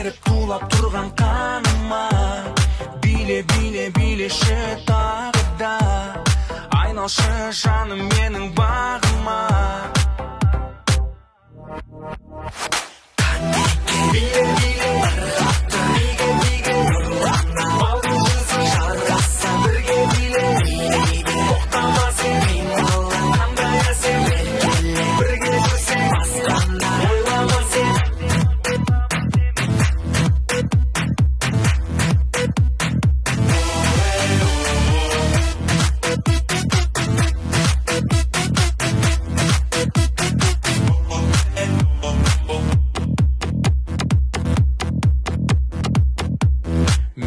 Еріп тулап тұрған қаныма. Биле, биле, билеші тағы да. Айналшы, жаным, менің бағыма. Биле, биле, биге, биге, балдың жүзі жарқаса, бірге биле, тоқтама сен, қандай әсем, бірге жүрсең, басқаны ойлама сен.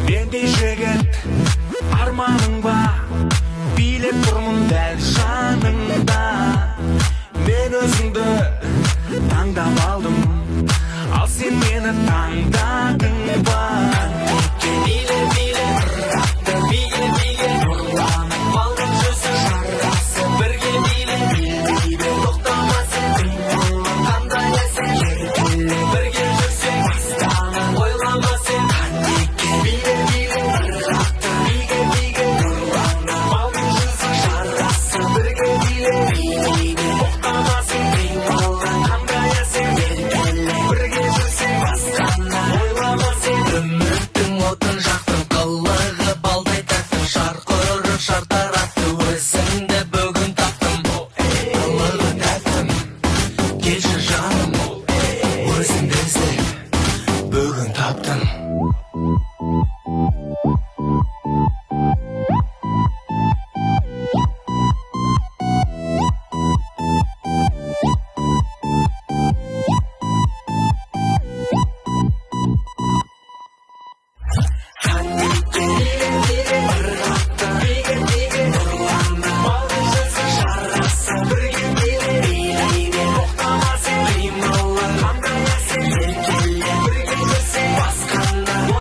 Мендей жігіт арманың ба? Билеп тұрмын дәл жаныңда. Мен өзіңді таңдап алдым, ал сен мені таңдадың ба?